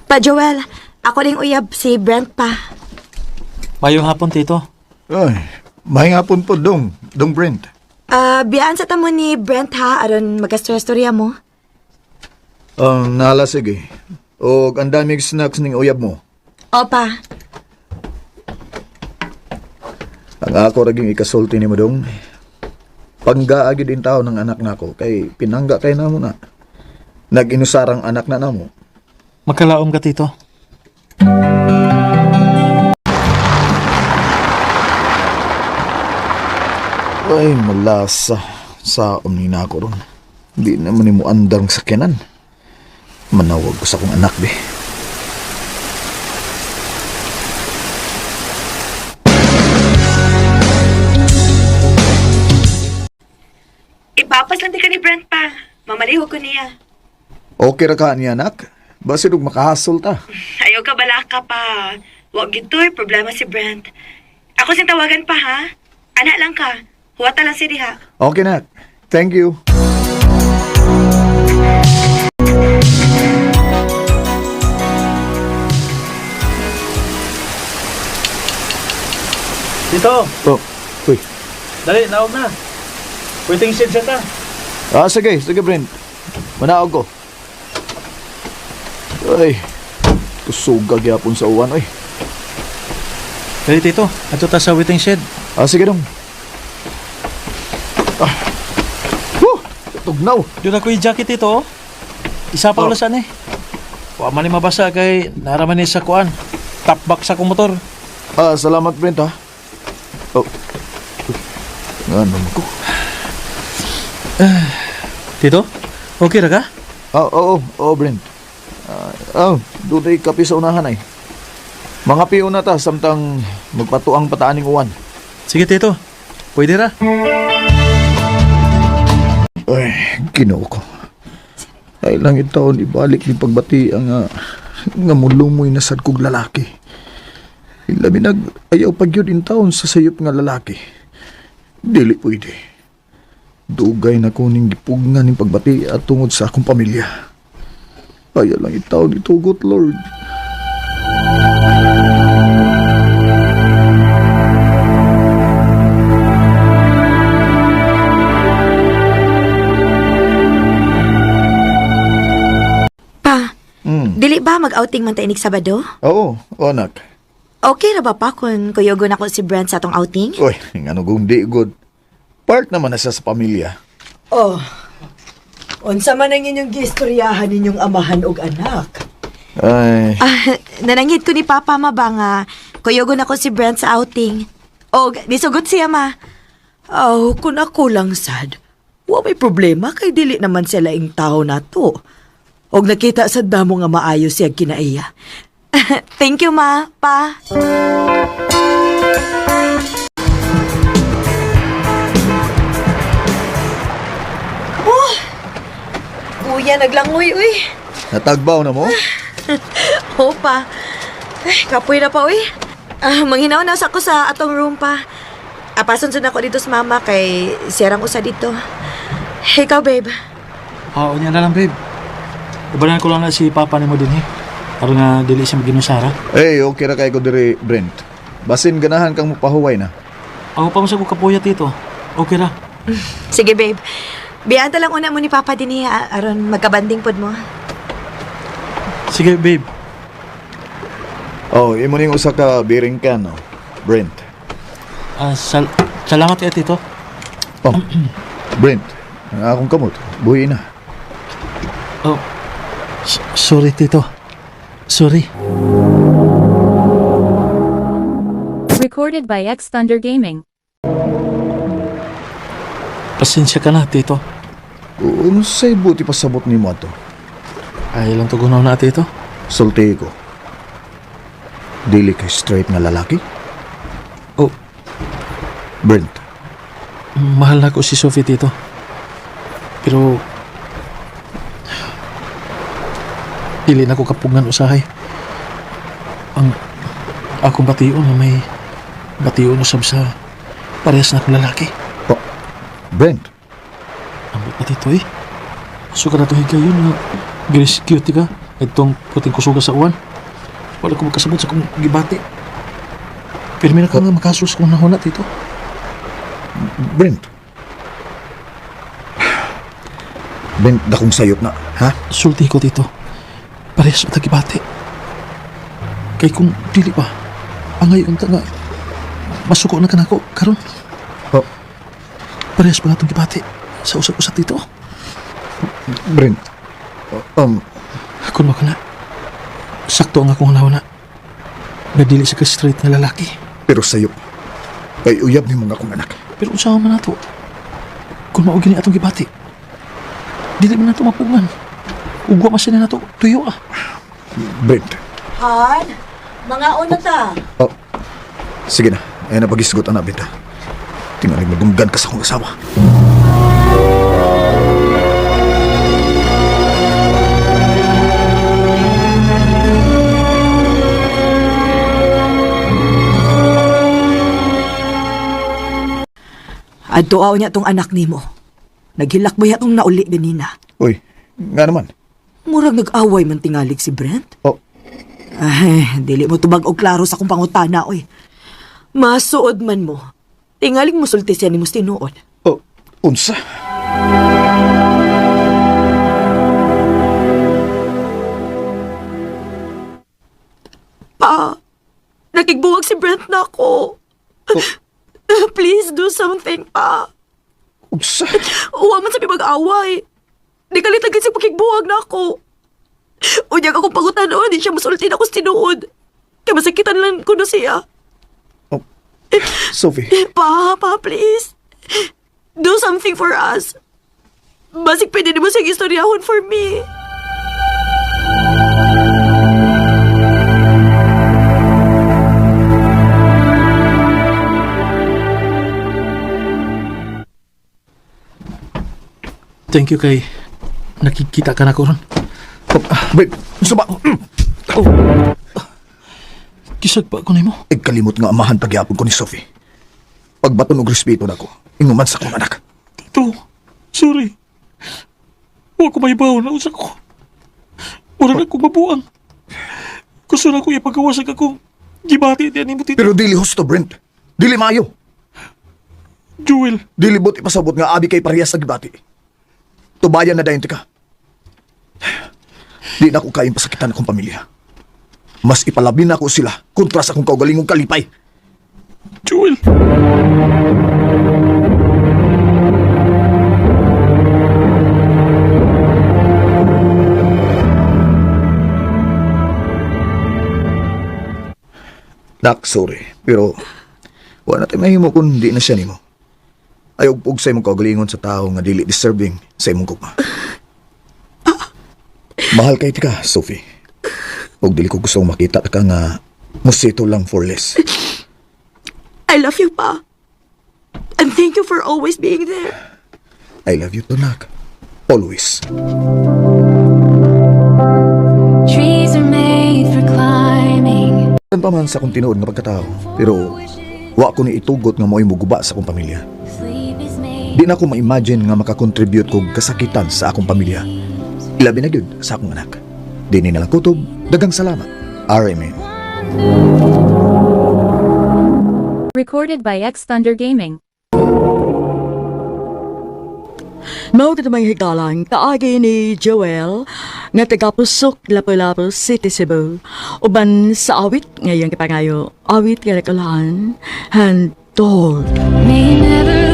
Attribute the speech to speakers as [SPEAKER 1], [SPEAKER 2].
[SPEAKER 1] Pa Joel, ako ring uyab si Brent pa.
[SPEAKER 2] Mayong hapon, Tito.
[SPEAKER 3] Ay, mahingapon po dong, dong Brent.
[SPEAKER 1] Ah, biyaan sa tamo ni Brent ha aron magastorya mo.
[SPEAKER 3] Nahala sige. O ang daming snacks ning uyab mo.
[SPEAKER 1] Opa.
[SPEAKER 3] Ang ako raging ikasulti ni mo dong. Panggaagi din tao ng anak nako kay pinangga kay namo na. Nag-inusarang anak na namo.
[SPEAKER 2] Magkalaom ka, Tito.
[SPEAKER 3] Ay, malasa. Sa ni na ako ron. Di naman ni mo andar ang sakyanan. Manawag ko sa akong anak, be.
[SPEAKER 1] Ipapas lang di ka ni Brent pa. Mamaliho ko niya.
[SPEAKER 3] Okay ra ka niya, anak. Basin og makahasol ta.
[SPEAKER 1] Ayaw ka bala ka pa. Wag gito'y problema si Brent. Ako sing tawagan pa ha. Anak lang ka. Huwata lang si diha.
[SPEAKER 3] Okay, nak. Thank you.
[SPEAKER 2] Tito,
[SPEAKER 3] Oh, uy.
[SPEAKER 2] dali, naog na. Waiting shed sa ta.
[SPEAKER 3] Ah, sige. Sige, Brent. Manaog ko. Ay, kusuga gyapon sa uwan, oy.
[SPEAKER 2] Dali, Tito. Ato ta sa waiting shed.
[SPEAKER 3] Ah, sige dong. Ah. Huh! Tugnaw.
[SPEAKER 2] Doon ako yung jacket, Tito. Oh. Isa pa
[SPEAKER 3] Oh.
[SPEAKER 2] ulasan eh. Wa man ni mabasa kay naraman ni sa kuan. Top box sa akong motor.
[SPEAKER 3] Ah, salamat, Brent, ha. Oh. Uy, nga naman ko.
[SPEAKER 2] Tito, okay ra ka?
[SPEAKER 3] Ah, oo, oo, Brent. Ah, oh, doon ay kape sa unahan ay. Mga piyo na ta, samtang magpatuang pataaning uwan.
[SPEAKER 2] Sige, Tito. Pwede ra.
[SPEAKER 3] Ay, Ginoo ko. Ay lang itaon ibalik ni pagbati ang nga mulumoy na sad kog lalaki. Labi nag ayaw pagyud in taon sa sayop nga lalaki. Dili pwede. Dugay na ko ning gipugngan ning pagbati at tungod sa akong pamilya. Ayaw lang itaon itugot, Lord.
[SPEAKER 1] Pa,
[SPEAKER 3] Mm.
[SPEAKER 1] dili ba mag-outing man ta inig Sabado?
[SPEAKER 3] Oo, oh, anak.
[SPEAKER 1] Okay ra ba pa kung kuyogon ako si Brent sa atong outing?
[SPEAKER 3] Uy, ngano kung di good. Part naman na siya sa pamilya.
[SPEAKER 4] Oh, unsa man ang inyong giistoryahan ninyong amahan og anak?
[SPEAKER 3] Ay,
[SPEAKER 1] Ah, nanangit ko ni Papa ma ba nga kuyogon ako si Brent sa outing. Og nisugot siya ma.
[SPEAKER 4] Oh, kung ako lang sad, wa may problema kay dili naman sila ing tao nato. Og nakita sad namo nga maayo siya kinaiya.
[SPEAKER 1] Thank you ma, pa. Oh! Kuya, naglangoy, uy.
[SPEAKER 3] Natagbaw na mo?
[SPEAKER 1] Oo pa. Ay, kapoy na pa, uy. Ah, manghinaw na sa ako sa atong room pa. Apason sad ako dito sa mama kay siyarang usa dito. Ikaw, babe.
[SPEAKER 2] Oo, niya na lang, babe. Ibalan ko lang na si Papa nimo din eh. Aron nga dili siya maginusara.
[SPEAKER 3] Eh, okay ra kay ko diri, Brent. Basin ganahan kang mupahuway na.
[SPEAKER 2] Ako pa mo sa kapuya, Tito. Okay ra.
[SPEAKER 1] Sige, babe. Biyaan ta lang una mo ni Papa din eh, aron magkabanding pod mo.
[SPEAKER 2] Sige, babe.
[SPEAKER 3] Oh, imo ning usa ka bearing can, no? Brent.
[SPEAKER 2] Ah, salamat kay Tito.
[SPEAKER 3] Oh. Brent, ang akong kamot, buhi na.
[SPEAKER 2] Oh, sorry, Tito. Sorry.
[SPEAKER 5] Recorded by X Thunder Gaming.
[SPEAKER 2] Pasensya ka na, Tito.
[SPEAKER 3] Unsay buti pasabot nimo ato?
[SPEAKER 2] Ay lang tugunaw na, Tito.
[SPEAKER 3] Sulti ko. Dili kay straight nga lalaki?
[SPEAKER 2] Oh,
[SPEAKER 3] Brent,
[SPEAKER 2] mahal na ko si Sophie, Tito. Pero dili na ko kapugngan usahay. Ang akong bation na may bation usab sa parehas na akong lalaki.
[SPEAKER 3] Oh, Brent,
[SPEAKER 2] Ambot na, Tito, eh. So kada itong higayon nga girescue ti ka itong puting kusuga sa uwan. Wala ko makasabot sa kong gibati. Pero na ka nga makasus kung nahuna tito.
[SPEAKER 3] Brent. Brent, dakong sayop na, ha?
[SPEAKER 2] Sulti ko tito. Parehas sa gibati. Kay kung dili pa, angay unta nga masuko na ka nako karon.
[SPEAKER 3] Oh.
[SPEAKER 2] Parehas pa natong gibati sa usap-usap tito.
[SPEAKER 3] Brent.
[SPEAKER 2] Kung mako na, sakto ang akong nahuna. Nga dili sa ka straight nga lalaki.
[SPEAKER 3] Pero sayop. Kay uyab ni mga akong anak.
[SPEAKER 2] Pero unsa man nato? Kung mao gini atong gibati, dili man nato mapugngan. Ugwa man sila nato tuyo ah.
[SPEAKER 3] Brent.
[SPEAKER 4] Han, mga una ta.
[SPEAKER 3] Oh. Sige na. Ayan na pagisgot ang nabita. Tingalig madunggan ka sa akong asawa.
[SPEAKER 4] Adto aw niya tong anak nimo. Naghilak ba tong nauli ganina?
[SPEAKER 3] Uy, nga naman.
[SPEAKER 4] Murag nag-away man tingalig si Brent.
[SPEAKER 3] Oh,
[SPEAKER 4] Ay, dili mo tubag og klaro sa akong pangutana, oy. Masuod man mo. Tingalig musulti siya ni tinuod.
[SPEAKER 3] Oh, unsa?
[SPEAKER 4] Pa, nakigbuwag si Brent na ako. Please do something, pa.
[SPEAKER 3] Unsa?
[SPEAKER 4] Uwa man sa mag-away. Di kalit agad sa pakigbuwag na ako. Unyag akong pangutana, di siya musulti na ako sa tinuod. Kaya masakitan lang ko na siya.
[SPEAKER 3] Oh, Sophie.
[SPEAKER 4] Pa, pa, please. Do something for us. Basig pwede mo siyang istoryahon for me.
[SPEAKER 2] Thank you kay nakikita ka na ko ron.
[SPEAKER 3] Oh, Brent, unsa ba?
[SPEAKER 2] Oh. Kisag pa ko nimo.
[SPEAKER 3] Ikalimot nga amahan pagyapon ko ni Sophie. Pagbaton og respeto nako, inguman sa akong anak.
[SPEAKER 2] Tito, sorry. Wa ko mahibaw na unsa ko. Wala na ko mabuang. Gusto na ko ipagawas ang akong gibati diyan nimo tito.
[SPEAKER 3] Pero dili husto, Brent. Dili maayo.
[SPEAKER 2] Jewel,
[SPEAKER 3] Dili but ipasabot nga abi kay parehas sa gibati. Tubayan na dayon ka. Di na ko kayang pasakitan akong pamilya. Mas ipalabi na ko sila kontra sa akong kaugalingong kalipay.
[SPEAKER 2] Jewel.
[SPEAKER 3] Nak, sorry. Pero wala na tayo mahimo kung di na siya nimo. Ayaw pug sa imong kaugalingon sa tao nga dili deserving sa imong gugma. Mahal kay tika, Sophie. Ug dili ko gusto makita ka nga musito lang for less.
[SPEAKER 4] I love you, pa. And thank you for always being there.
[SPEAKER 3] I love you too, nak. Always.
[SPEAKER 5] Trees are made for climbing.
[SPEAKER 3] Tan pa man sa akong tinuod nga pagkatao, pero wa ko ni itugot nga mo'y muguba sa akong pamilya.
[SPEAKER 5] Sleep is made.
[SPEAKER 3] Di na ko ma-imagine nga makakontribute kog kasakitan sa akong pamilya. Ilabi na gyud sa akong anak. Di ni nalang kutob, dagang salamat. RMN.
[SPEAKER 5] Recorded by X Thunder Gaming.
[SPEAKER 6] Mao kadto mga higalang kaagi ni Joel nga taga-Pusok, Lapu-Lapu City, Cebu. Uban sa awit ngayong kipangayo, awit nga nakalahan, handog.
[SPEAKER 5] May never